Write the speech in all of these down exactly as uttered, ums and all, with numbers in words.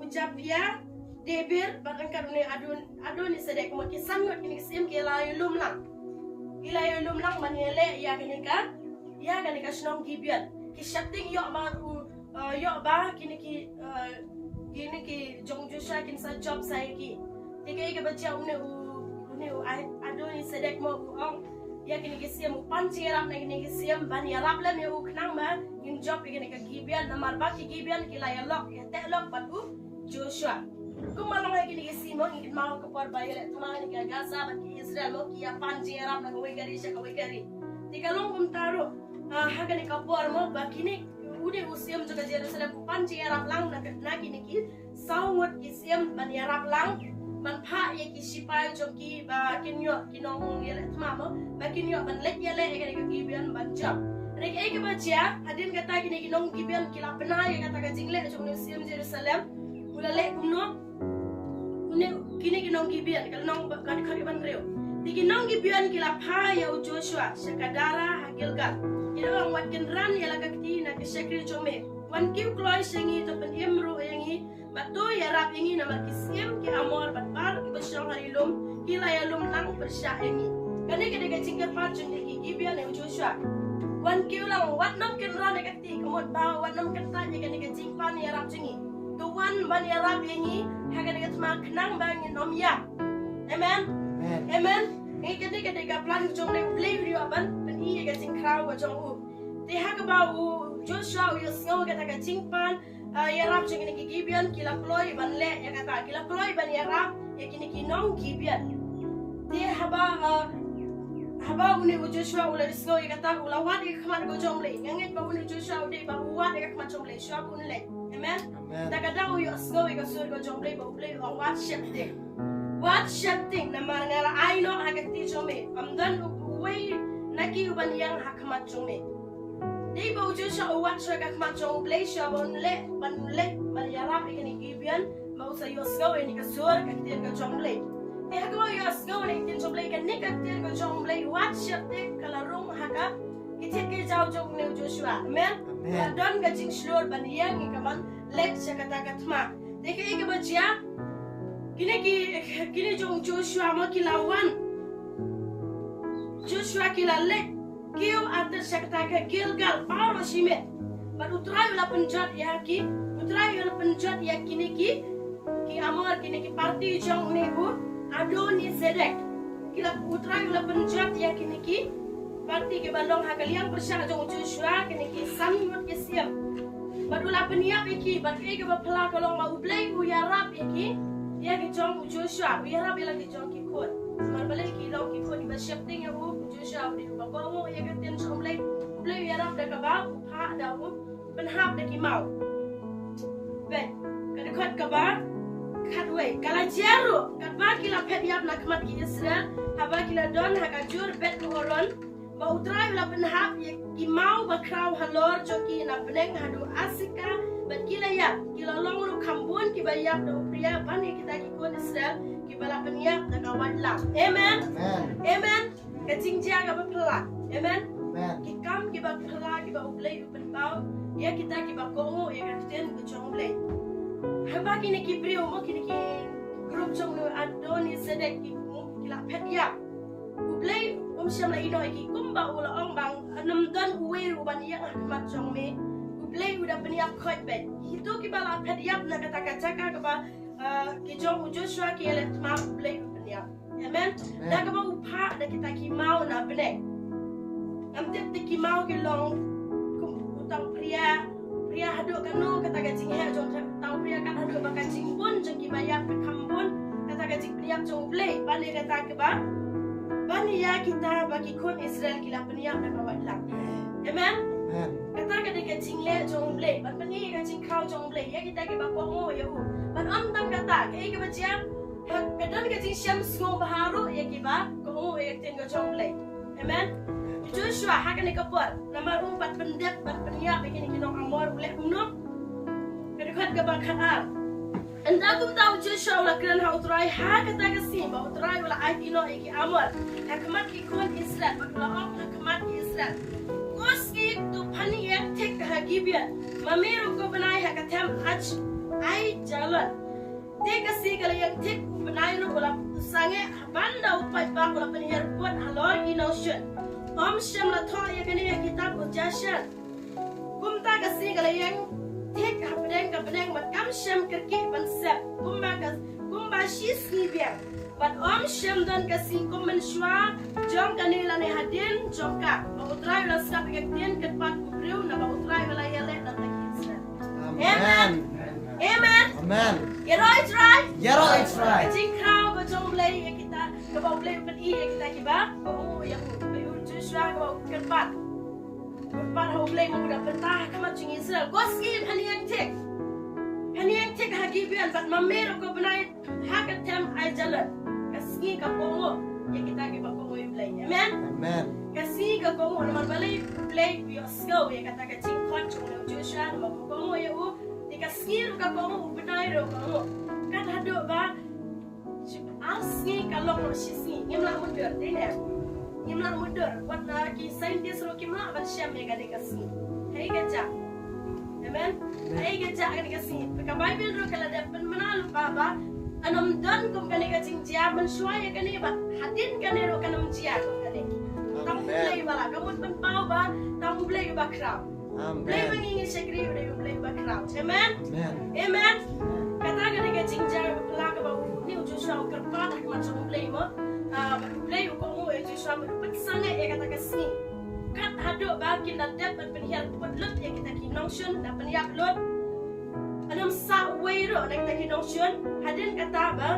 u Japhia, Debir, bad ryngkat une Adon, Adoni Sedek, mo ki san ngut kine ki syiem ki la ïalum lang. Ki la ïalum lang ban ïaleh ïa kane ka, ïa kane ka shnong Gibeon. Ki sheptieng ïoh ba u, eh, ïoh ba kine ki, eh, kine ki jong Joshua kin sa jop sa ïa ki. Te kaei kaba jia une u, une u Adoni Sedek mo u ong ïa kine ki syiem, u pan jingïarap na kine ki syiem ban ïarap lem ïa u khnang ba ngin jop ïa kane ka Gibeon, namar ba ki Gibeon ki la ïalok, ïateh lok bad u Joshua. Kumba long ha kine ki sngi mo, ngin kynmaw ka por ba ïaleh thma kane ka Gaza bad ki Israel mo, ki ïa pan jingïarap na kawei ka ri sha kawei ka ri. Te ka long kumta ruh, ah, ha kane ka por mo, ba kine, une u syiem jong ka Jerusalem u pan jingïarap lang na ka, na kine ki saw ngut ki syiem ban ïarap lang, ban phah ïa ki shipai jong ki ba kin ïoh, ki nongïaleh thma mo, ba kin ïoh ban leit ïaleh ïa kane ka Gibeon ban jop. Hynrei kaei kaba jia, hadien kata kine ki nong Gibeon ki la bna ïa kata ka jingleh jong une u syiem Jerusalem. U la leh kumno? Une, kine ki nong Gibeon, ka long ba, ka dkhot kaba hynriew. Te ki nong Gibeon ki la phah ïa u Joshua sha Gadara ha Gilgal. Ki da ong, wat kynran ïa la ka kti na ka shakri jong me. Wan kiew kloi sha ngi, to pynim ruh ïa ngi, bad to ïarap ïa ngi, namar ki syiem ki Amor bad baroh kiba shong ha ri lum ki la ïalum lang pyrshah ïa ngi. Kane ka dei ka jingkyrpad jong kine ki Gibeon ïa u Joshua. Wan kiew lang, wat nym kynran ïa ka kti, ka mut ba wat nym kyntait ïa kane ka jingpan ïarap jong ngi. To wan ban ïarap ïa ngi ha kane ka thma khnang ba ngin ym ïap. Amen. Amen. Amen. Ngi, kane ka dei ka plan jong U Blei, U Blei u ïoh ban pyni ïa ka jingkhraw ka jong u. Te ha kaba u Joshua u ïohsngew ïa kata ka jingpan, ah, ïarap jong kine ki Gibeon, ki la kloi ban leh ïa kata, ki la kloi ban ïarap ïa kine ki nong Gibeon. Te haba, ah, haba une u Joshua u la ïohsngew ïa kata, u la wad ïa ka khmat ka jong U Blei. Nga ngeit ba une u Joshua u dei ba u wad ïa ka khmat jong U Blei shuwa ba un leit. Amen. Amen. Te ka dei u ïohsngew ïa ka sur ka jong U Blei, ba U Blei u ong, wat sheptieng. Wat sheptieng, namar nga la ai noh ha ka kti jong me. Ym don uwei na ki u ban ïeng ha khmat jong me. Dei ba u Joshua u wad shuwa ïa ka khmat jong U Blei shuwa ba un leh, ban leh, ban ïarap ïa kine ki Gibeon, ba u sa ïohsngew ïa kane ka sur ka ktien ka jong U Blei. Te ha kaba u ïohsngew ïa ka ktien jong U Blei, kane ka ktien ka jong U Blei, wat sheptieng, ka la rung ha ka ki thied ki jaw jong une u Joshua. Amen. Amen. Ka don ka jingshlur ban ïeng ïa ka ban leit sha kata ka thma. Te kaei kaba jia, kine ki, kine jong u Joshua mo ki la wan. Joshua ki la leit kiew artat sha kata ka Gilgal baroh shimet. Bad U Trai u la pynjot ïa ki, U Trai u la pynjot ïa kine ki, ki Amor, kine ki parti jong une u Adoni Sedek. Ki la, U Trai u la pynjot ïa kine ki parti kiba long ha ka liang pyrshah jong u Joshua, kine ki san ngut ki syiem. Bad u la pynïap ïa ki, bad kaei kaba phylla ka long ba U Blei u ïarap ïa ki, ïa ki jong u Joshua, u ïarap ïa la ki jong ki khun. Namar balei? Ki long ki khun kiba sheptieng ïa u, u Joshua u dei uba kohnguh ïa ka ktien jong U Blei, U Blei u ïarap da kaba u phah da u pynhap da ki maw. Bad ka dkhot kaba khatwei. Ka la jia ruh, katba ki la phet ïap na khmat ki Israel, haba ki la don ha ka jur Beth Horon, ba U Trai u la pynhap ïa ki maw bakhraw halor jong ki na bneng haduh Aseka, bad ki la ïap, ki la long ruh kham bun kiba ïap da u phria ban ïa kita ki khun Israel kiba la pynïap da ka waitlam. Amen. Amen. Amen. Ka jingjia kaba phylla. Amen. Amen. Ki kam kiba phylla kiba U Blei u pynpaw ïa kita kiba kohnguh ïa ka ktien ka jong U Blei. Haba kine ki briew mo, kine ki group jong u Adoni Sedek ki, ki la phet ïap. U Blei um shym la ïehnoh ïa ki, kumba u la ong ba ym don uwei ruh ban ïeng ha khmat jong me. U Blei u da pynïap khoit beit. Kito kiba la phet ïap na kata ka jaka kaba, ah, ki jong u Joshua ki ïaleh thma, U Blei u pynïap. Amen. Amen. Da kaba u phah da kita ki maw na bneng. Ngam tip te ki maw ki long kum uta u phria, phria haduh kano, kata ka jingheh jong uta u phria, kat haduh ba ka jingbun jong kiba ïap ka kham bun kata ka jingpynïap jong U Blei, ban ïa kata kaba, ban ïa kita ba ki khun Israel ki la pynïap da ka waitlam. Amen. Amen. Kata ka dei ka jingleh jong U Blei, ban pyni ka jingkhraw jong U Blei ïa kita kiba kohnguh ïa u. Bad ym tang kata, kaei kaba jia, ha, ka don ka jingshem sngewbha ruh ïa kiba kohnguh ïa ka ktien ka jong U Blei. Amen. U Joshua ha kane ka por, namar um pat pyndep, pat pynïap ïa kine ki nong Amor, u leh kumno? Ka dkhot kaba khatar. Ynda kumta u Joshua u la kren ha U Trai ha kata ka sngi, ba U Trai u la aiti noh ïa ki Amor ha khmat ki khun Israel, bad u la ong ha khmat ki Israel, ko sngi to phani ïa thik ha Gibeon, ma me ruh ko bnai ha ka them Ach-, Aijalon. Te ka sngi ka la ïeng thik, u bnai ruh u la sangeh, ha bynta u paidbah u la pynhiar pud halor ki nongshun. Ym shym la thoh ïa kane ha kitab u Jasher. Kumta ka sngi ka la ïeng thik hapdeng ka bneng, bad kam shym kyrkieh ban sep kumba ka, kumba shi sngi biang. Bad ym shym don ka sngi kum mynshuwa jong kane lane hadien jong ka, ba U Trai u la sngap ïa ka ktien kyrpad u briew, naba U Trai u la ïaleh na ka bynta ki Israel. Amen. Amen. Amen. Amen. Ïaroh ïa U Trai. Ïaroh ïa U Trai. Ka jingkhraw ka jong U Blei ïa kita, kaba U Blei u pyni ïa kita kiba kohnguh ïa u. Ba ïa u Joshua kaba u kyrpad. Kyrpad ha U Blei, ma u da bynta ha khmat jong Israel. Ko sngi phan ïeng thik. Phan ïeng thik ha Gibeon, bad ma me ruh ko bnai ha ka them Aijalon. Ka sngi ka kohnguh ïa kita kiba kohnguh ïa U Blei. Amen. Amen. Ka sngi ka kohnguh, namar balei? U Blei u ïohsngew ïa kata ka jingkhot jong u Joshua, namar ba u kohnguh ïa u. Te ka sngi ruh ka kohnguh, u bnai ruh u kohnguh. Kat haduh ba ar sngi ka long noh shi sngi. Ngim lah mutdur, dei ne? Ngim lah mutdur. Wat la ki scientist ruh kim lah ban shem ïa kane ka sngi. Hei ka jaka. Amen. Hei ka jaka kane ka sngi. Ka Baibl ruh ka la dep pynbna lypa ba, ba ym don kum kane ka jingjia mynshuwa ïa kane, bad hadien kane ruh kan ym jia kum kane. Tang U Blei ba la, ka mut pynpaw ba tang U Blei uba khraw. Amen. Blei ba ngi ngi shakri u dei U Blei uba khraw. Amen. Amen. Amen. Kata ka dei ka jingjia ba phylla kaba une u Joshua u kyrpad ha khmat jong U Blei mo. Ah, bad U Blei u kohnguh ïa u Joshua, bad u pynsangeh ïa kata ka sngi. Kat haduh ba kin da dep ban pynhiar pud lut ïa kita ki nongshun, da pynïap lut. Ym sah uwei ruh na kita ki nongshun, hadien kata ba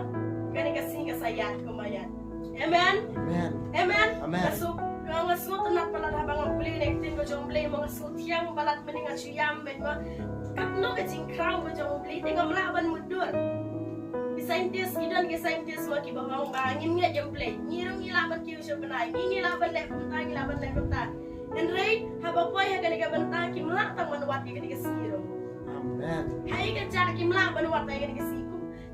kane ka sngi ka sa ïaid kumba ïaid. Amen. Amen. Amen. Amen. Nga shu, nga shu tynnat palat haba nga pule na ka ktien ka jong U Blei, ma nga shu thiang palat mynne nga shu ïam bad ma katno ka jingkhraw ka jong U Blei te ngam lah ban mutdur. Ki scientist, ki don ki scientist ma kiba ong ba ngin ngeit ïa U Blei. Ngi ruh ngi lah ban kiew sha bnai, ngi, ngi lah ban leh kumta, ngi lah ban leh kumta. Hynrei haba poi ha kane ka bynta kim lah tang ban wad ïa kane ka sngi ruh. Amen. Hei ka jaka kim lah ban wad ïa kane ka sngi.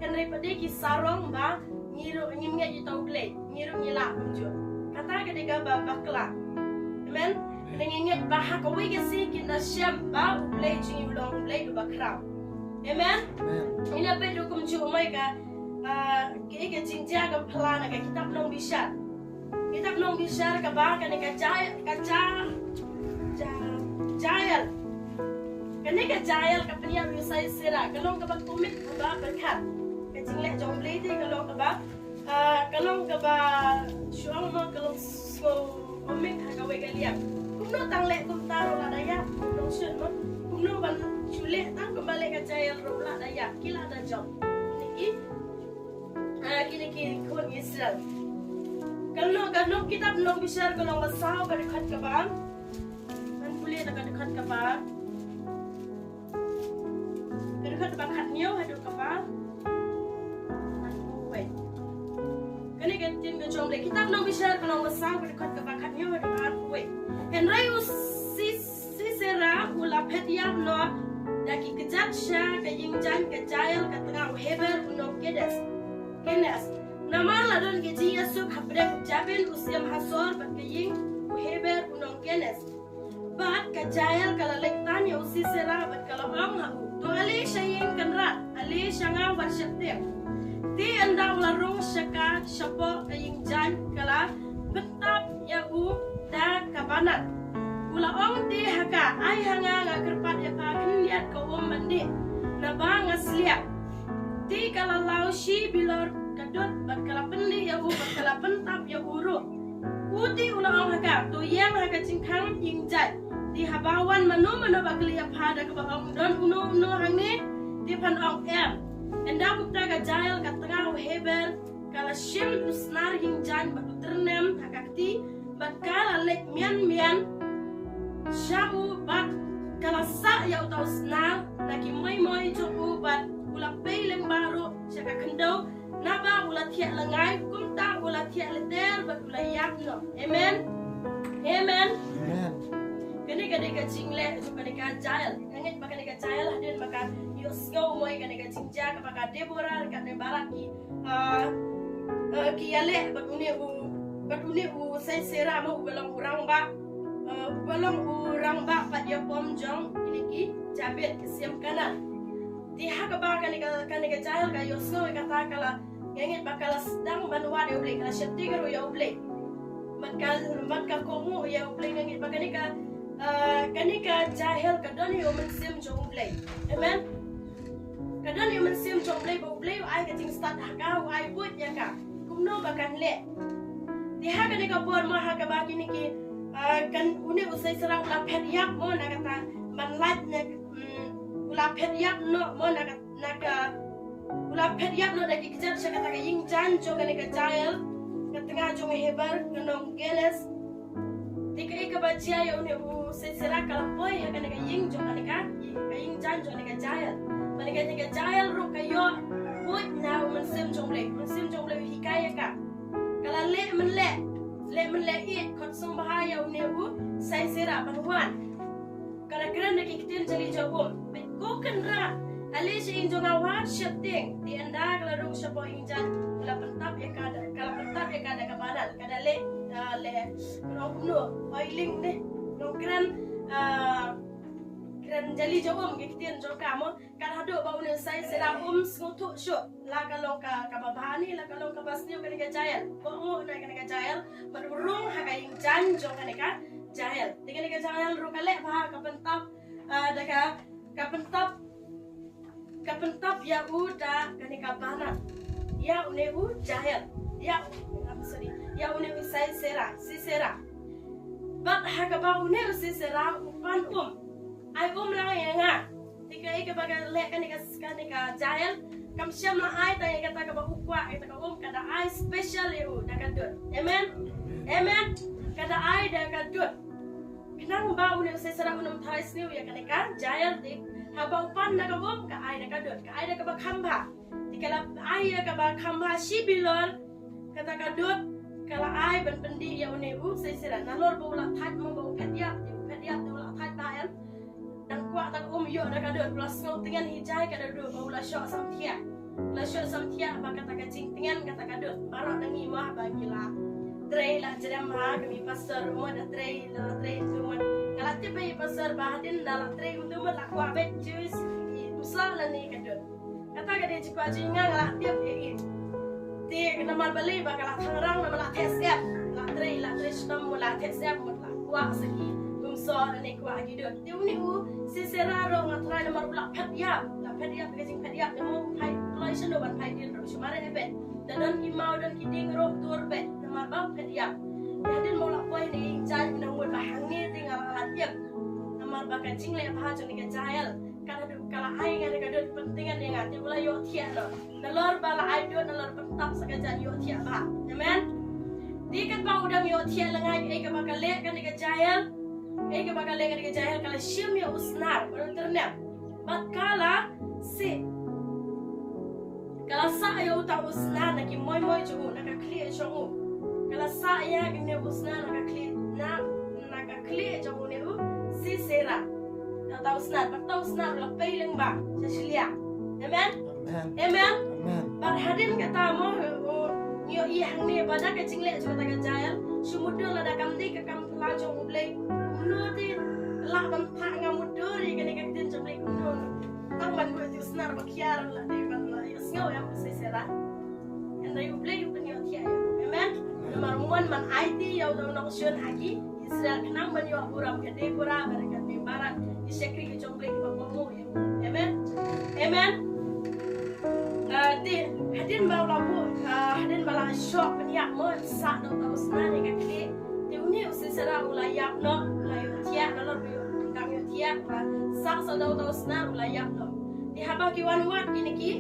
Hynrei pat de ki sarong ba ngi ruh ngim ngeit ïa uta U Blei, ngi ruh ngi lah kumjuh. Kata ka dei kaba bakla. Amen. Ngi ngeit ba ha kawei ka sngi kin da shem ba U Blei jong ngi u long U Blei uba khraw. Amen. Amen. Ina peit ruh kumjuh mo ïa ka, ah, ka, ka jingjia kaba phylla na ka kitab Nongbishar. Kitab Nongbishar kaba kane ka Jael, ka Ja-, Ja-, Jael. Kane ka Jael ka pynïap ïa u Sisera, ka long kaba comic kaba pyrkhat. Ka jingleh jong U Blei te ka long kaba, ah, ka long kaba shu ong mo ka long so comic ha kawei ka liang. Kumno tang leh kumta ruh la da ïap, nongshun mo. Kumno ban shu leh tang kumba leh ka Jael ruh la da ïap, ki la da jop. Kine ki Ah, kine ki khun Israel. Ka long, ka long kitab Nongbishar ka lynnong ba saw ka dkhot kaba. Ngan pule na ka dkhot kaba. Ka dkhot kaba khathynñiew haduh kaba. Wait. Kane ka ktien ka jong U Blei. Kitab Nongbishar ka lynnong ba saw ka dkhot kaba khathynñiew haduh kaba. Wait. Hynrei u Sis Sisera u la phet ïap noh da ki kjat sha ka ïing jaiñ ka Jael ka tnga u Heber u nong Kedes. Kenes. Namar la don ka jingïasuk hapdeng u Jabin u siem Hasor bad ka ïing u Heber u nong Kenes. Bad ka Jael ka la leit tan ïa u Sisera bad ka la ong ha u, to ale sha ïing kynrad, ale sha nga wat sheptieng. Te ynda u la rung sha ka shapoh ka ïing jaiñ ka la pyntap ïa u da ka banat. U la ong te ha ka, ai ha nga, nga kyrpad ïa pha khyndiat ka um ban dih, naba nga sliang. Te ka la law shi bilor ka dud bad ka la pyndih ïa u bad ka la pyntap ïa u ruh. U te u la ong ha ka, to ïeng ha ka jingkhang ïing jaiñ. Te haba wan mano mano ba kylli ïa pha da kaba ong don uno uno hangne, te phan ong em. Ynda kumta ka Jael ka tnga u Heber ka la shim u snar ïing jaiñ bad u tyrnem ha ka kti, bad ka la leit mian mian sha u bad ka la sah ïa uta u snar na ki moi moi jong u bad u la pei lyngba ruh sha ka khyndew, naba u la thiah lyngngai, kumta u la thiah lynter bad u la ïap noh. Amen. Amen. Amen. Kane ka dei ka jingleh jong kane ka Jael. Nga ngeit ba kane ka Jael hadien ba ka ïohsngew mo ïa kane ka jingjia kaba ka Deborah, kane Barak ki ah, ah, ki ïaleh bad une u, bad une u Sisera mo uba long u rangbah, ah, uba long u rangbah pat ïa pom jong kine ki Jabin ki siem Kanaan. Te ha kaba kane ka, kane ka Jael ka ïohsngew ïa kata, ka la, nga ngeit ba ka la sdang ban wad ïa U Blei, ka la sheptieng ruh ïa U Blei. Bad ka, bad ka kohnguh ïa U Blei, nga ngeit ba kane ka, ah, kane ka Jael ka don ïa u mynsiem jong U Blei. Amen. Ka don ïa u mynsiem jong U Blei, ba U Blei u ai ka jingstad ha ka, u ai buit ïa ka. Kumno ba kan leh. Te ha kane ka por mo, ha kaba kine ki, ah, kan, une u Sisera u la phet ïap mo na kata ban lait ne, mm, u la phet ïap noh mo na ka, na ka, u la phet ïap noh da ki kjat sha kata ka ïing jaiñ jong kane ka Jael, ka tnga jong Hebru ka nong Geles. Te kaei kaba jia ïa une u Sisera, ka la poi ha kane ka ïing jong kane ka, ka ïing jaiñ jong kane ka Jael. Bad kane ka Jael ruh ka ïoh buit na u mynsiem jong U Blei, u mynsiem jong U Blei u hikai ïa ka. Ka la leh mynleh, leh mynleh ïeit, khot sngewbha ïa une u Sisera ban wan. Ka la kren da ki ktien jali jaum. Bad ko Kynrad, ale sha ïing jong nga wat sheptieng. Te ynda ka la rung shapoh ïing jaiñ, ka la pyntap ïa ka da, ka la pyntap ïa ka da ka banan. Ka da leh, ah, leh, ka long kumno, oiling ne, long kren, ah, kren jali jaum ki ktien jong ka mo. Ka la haduh ba une u Sisera um sngewthuh shuh. La ka long ka, kaba bha ne, la ka long kaba sniew kane ka Jael. Kohnguh na kane ka Jael, bad u rung ha ka ïing jaiñ jong kane ka Jael. Te kane ka Jael ruh ka leh bha, ka pyntap, ah, da ka, ka pyntap, ka pyntap ïa u da kane ka banan. Ïa une u Jael. Ïa, I'm sorry. Ïa une u Sisera, Sisera. Bad ha kaba une u Sisera u pan um. Ai um lang ïa nga. Te kaei kaba ka leh kane ka, kane ka Jael, kam shym la ai tang ïa kata kaba u kwah, ïa kata ka um, ka da ai special ïa u da ka dud. Amen. Amen. Ka da ai da ka dud. Khnang ba une u Sisera un ym tharai sniew ïa kane ka Jael, te haba u pan da ka um, ka ai da ka dud, ka ai da kaba kham bha. Te ka la ai ïa kaba kham bha shi bilor, kata ka dud, ka la ai ban pyndih ïa une u Sisera. Nalor ba u la thait mo ba u phet ïap, te u phet ïap, te u la thait ba em. Dang kwah tang um ïoh da ka dud, u la sngew tngen hi jai ka dud, ba u la shoh samthiah. U la shoh samthiah ba kata ka jingtngen kata ka dud. Baroh na ngi mo ba ngi la trei la jrem ha, ka mi pastor mo da trei, la trei tu mo. Nga la tip ba i pastor ba hadien da la trei tu mo la kwah bet juice, i msa la ne ka dud. Kata ka dei jingkwah jong nga, nga la tip ïa i. Te namar balei ba ka la thangrang, namar la theh syep, la trei, la trei shitom mo, la theh syep mo, la kwah sa ki kumsoh ne kwah ki dud. Te une u Sisera ruh nga tharai namar u la phet ïap, la phet ïap, ka jingphet ïap ne mo, phai kloi shano ban phai dien ruh shu mareh ebet. Da don ki maw, don ki dieng ruh tur beit namar ba phet ïap. Te hadien ba u la poi ne ïing jaiñ, u nang mut ba hangne te nga la lait ïap. Namar ba ka jingleh bha jong ne ka Jael, ka la dud, ka la ai nga ne ka dud pyntngen ïa nga, te u la ïohthiah noh. Nalor ba la ai dud, nalor pyntap sa ka jaiñ ïohthiah bha. Amen. Te katba u dang ïohthiah lyngngai, kaei kaba ka leh kane ka Jael, kaei kaba ka leh kane ka Jael, ka la shim ïa u snar, bad u tyrnem. Bad ka la sih, ka la sah ïa uta u snar na ki moi moi jong u, na ka khlieh jong u. Ka la sah ïa kane u snar na ka khlieh, na, na ka khlieh jong une u Sisera. Uta u snar, bad uta u snar u la pei lyngba sha shiliang. Amen. Amen. Amen. Amen. Bad hadien kata mo, u, ngi ïohi hangne ba da ka jingleh jong kata ka Jael, shu mutdur lada kam dei ka kam phylla jong U Blei, kumno te lah ban phah nga mutdur ïa kane ka ktien jong U Blei kumno. Tang ban buh ïa u snar ba khiar la dei ban la ïohsngew ïa u Sisera. Hynrei U Blei u pynïohthiah ïa u. Amen. Namar u mon ban aiti ïa uta u nongshun ha ki Israel khnang ban ïoh burom, ka Deborah bad ka Barak, ki shakri ki jong U Blei kiba kohnguh ïa u. Amen. Amen. Ah, te hadien ba u la buh, ah, hadien ba la shoh pynïap mo, sah noh uta u snar ïa ka khlieh. Te une u Sisera u la ïap noh, u la ïohthiah, nalor ba u dang ïohthiah, u la sah sa uta u snar, u la ïap noh. Te haba ki wan wad kine ki,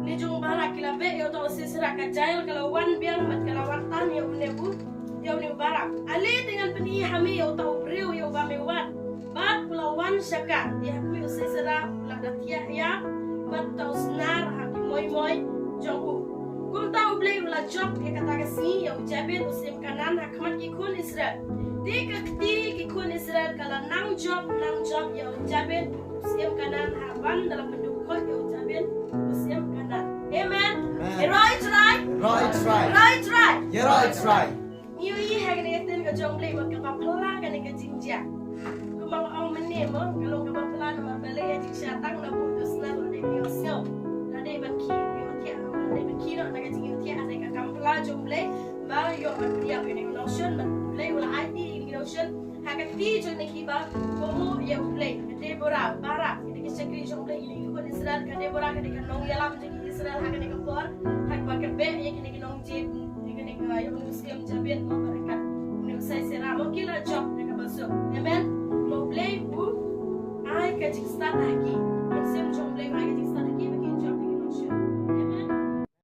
ne jong Barak ki la beh ïa uta u Sisera, ka Jael ka la wan biang bad ka la wan tan ïa une u, ïa une u Barak. Ale te ngan pyni ha me ïa uta u briew ïa uba me wad. Bad u la wan sha ka, te ha khmih u Sisera u la da thiah ïa, bad uta u snar ha ki moi moi jong u. Kumta U Blei u la jop ïa kata ka sngi ïa u Jabin u syiem Kanaan ha khmat ki khun Israel. Te ka kti ki khun Israel ka la nang jop, nang jop ïa u Jabin u syiem Kanaan ha ban da la pynduh khoit ïa u Jabin u syiem Kanaan. Amen. Amen. Ïaroh Israel. Ïaroh Israel. Ïaroh Israel. Ngi ïohi ha kane ka ktien ka jong U Blei ba kaba phylla kane ka jingjia. Kumba nga ong mynne mo, ka long kaba phylla namar balei ïa jingshah tang na buh u snar la dei. jong U Blei ba ïoh ban pynïap ïa kane ka nongshun, bad U Blei u la ai kti ïa kane ka nongshun ha ka kti jong kine kiba kohnguh ïa U Blei. Ka Deborah, Barak, kine ki shakri jong U Blei, kine ki khun Israel. Ka Deborah ka dei ka nongïalam jong ki Israel ha kane ka por, ha kaba ka beh ïa kine ki nongjied, ïa kine ki, ïa une u syiem Jabin, mo, bad ka, une u Sisera, mo, ki la jop da kaba suk. Amen. Ba U Blei u ai ka jingstad ha ki.